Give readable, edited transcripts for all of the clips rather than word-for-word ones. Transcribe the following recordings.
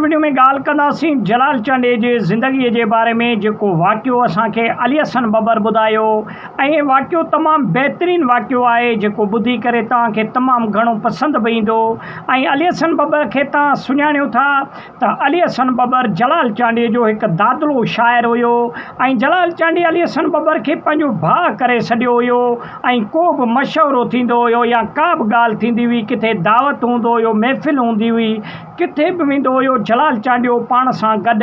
Video ۾ ڳالهه ڪنداسين جلال چانڊيي جي زندگي جي باري ۾ جيڪو واقعو اسان کي علي حسن ٻٻر ٻڌايو ۽ هي واقعو تمام بهترين واقعو آهي جيڪو ٻڌي ڪري توهان کي تمام گهڻو پسند به ايندو ۽ علي حسن ٻٻر کي توهان سڃاڻيو ٿا ته علي حسن ٻٻر جلال چانڊيي جو هڪ دادلو شاعر هيو ۽ جلال چانڊيي علي حسن ٻٻر کي پنهنجو ڀاء ڪري سڏيو هيو ۽ ڪو به مشورو ٿيندو هيو يا ڪا به ڳالهه ٿيندي هئي ڪٿي دعوت هوندو هيو محفل هوندي هئي ڪٿي به ويندو هيو جلال چانڊيو پاڻ سان گڏ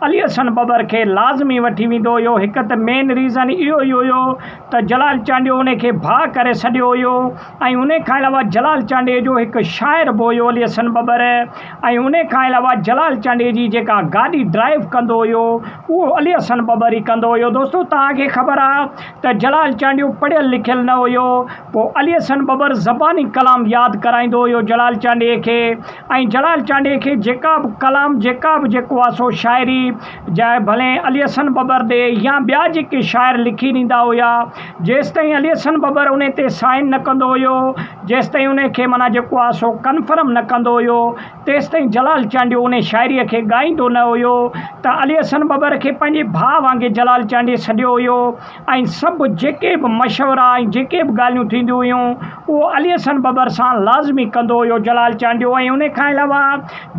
علي حسن ٻٻر کي لازمي وٺي ويندو هيو هڪ ته مين ريزن اهو ئي هيو ته جلال چانڊيو ان کي ڀاء ڪري سڏيو هيو ۽ ان کان علاوه جلال چانڊيي جو هڪ شاعر به هيو علي حسن ٻٻر ۽ ان کان علاوه جلال چانڊيي جي جيڪا گاڏي ڊرائيو ڪندو هيو اهو علي حسن ٻٻر ئي ڪندو هيو دوستو توهان کي خبر آ ته جلال چانڊيو پڙهيل لکيل نه هيو پوء علي حسن ٻٻر زباني ڪلام ياد ڪرائيندو هيو جلال چانڊيي کي ۽ جلال چانڊيي کي جيڪا به ڪلام جيڪا به جيڪو آ سو شاعري جا ڀلين علي حسن ٻٻر ڏي يا ٻيا جيڪي شاعر لکي ڏيندا هيا جيستائين علي حسن ٻٻر انهي تي سائن نه ڪندو هيو جيستائين انهي کي معنيٰ جيڪو آ سو ڪنفرم نه ڪندو هيو تيستائين جلال چانڊيو انهي شاعريء کي ڳائيندو نه هيو ته علي حسن ٻٻر کي پنهنجي ڀاء وانگي جلال چانڊيي سڏيو هيو ۽ سڀ جيڪي به مشورا ۽ جيڪي به ڳالهيون ٿينديون هيون اهو علي حسن ٻٻر سان لازمي ڪندو هيو جلال چانڊيو ۽ انهي کان علاوه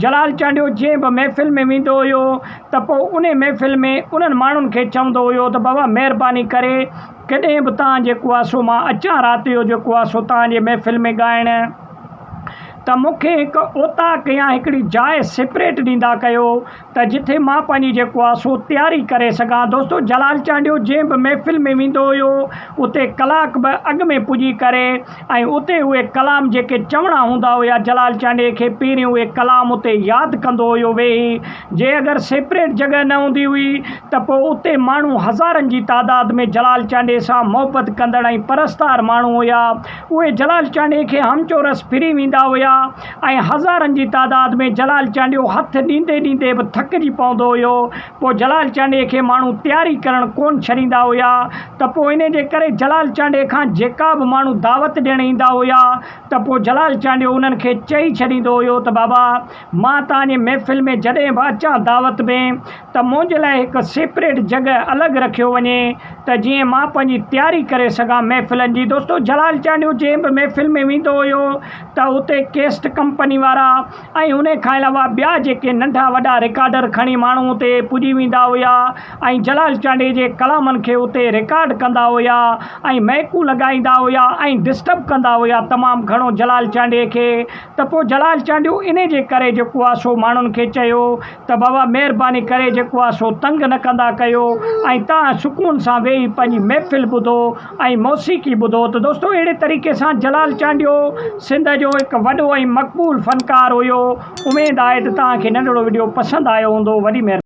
جلال چانڊيو جنهن به محفل ۾ ويندو هيو ته پوء انهي محفل ۾ انهن ماڻهن کي چوندو هيو ته بابا مهرباني ڪري ڪڏهن به تان جيڪو آ سو مان اچان رات جو جيڪو آ سو تان جي محفل ۾ ڳائڻ ته مون کي هڪ اوطاق يا هڪڙي جاء سيپريٽ ڏيندا ڪيو ته جٿي مان پنهنجي جيڪو آ سو تياري ڪري سگهان دوستو جلال چانڊيو جنهن به محفل ۾ ويندو هيو اتي ڪلاڪ ٻه اڳ ۾ پڄي ڪري ۽ اتي اهي ڪلام جيڪي چوڻا هوندا هيا جلال چانڊيي کي پهرين اهي ڪلام اتي ياد ڪندو هيو ويهي جي اگر سيپريٽ جڳهه نه هوندي هئي ته پوء اتي ماڻهو هزارن جي تعداد ۾ جلال چانڊيي سان محبت ڪندڙ ۽ پرستار ماڻهو هيا اهي جلال چانڊيي کي همچورس ڦري ويندا هيا ۽ هزارن جي تعداد ۾ جلال چانڊيو هٿ ڏيندي ڏيندي به ٿڪجي پوندو هيو. پوء جلال چانڊيي کي ماڻهو تياري ڪرڻ ڪونه ڇڏيندا هيا ته پوء انهي جي ڪري جلال چانڊيي کان جيڪا به ماڻهو دعوت ڏيڻ ايندا هيا ته پوء جلال چانڊيو انهن کي چئي ڇڏيندو هيو ته بابا مان توهان جي محفل ۾ جڏهن به اچان دعوت ۾ ته منهنجي لاء هڪ سيپريٽ جڳهه الڳ رکيو وڃي ته جيئن مان پنهنجي تياري ڪري سگهان محفلن جي دوستو جلال چانڊيو جنهن به محفل ۾ ويندو هيو ته اتي ڪيسٽ ڪمپني وارا ۽ انهي کان علاوه ٻيا جيڪي ننڍا وڏا رڪارڊر کڻي ماڻهو اتي پڄي ويندا هيا ۽ جلال چانڊيي جي ڪلامن کي اتي رڪارڊ ڪندا هيا ۽ مئڪون لڳائيندا هيا ۽ ڊسٽرب ڪندا هيا تمام گهڻو جلال چانڊيي کي ته پوء جلال چانڊيو انهي جي ڪري جيڪو آ سو ماڻهن کي چيو ته بابا مهرباني ڪري جيڪو آ سو تنگ نه ڪندا ڪيو ۽ تان سڪون سان ويهي پنهنجي محفل ٻڌو ۽ موسيقي ٻڌو ته دوستو اهڙي طريقي سان جلال چانڊيو سنڌ جو هڪ وڏو ۽ مقبول فنڪار هيو اميد آهي ته توهان کي ننڍڙو وڊيو پسند آيو هوندو وڏي مهرباني.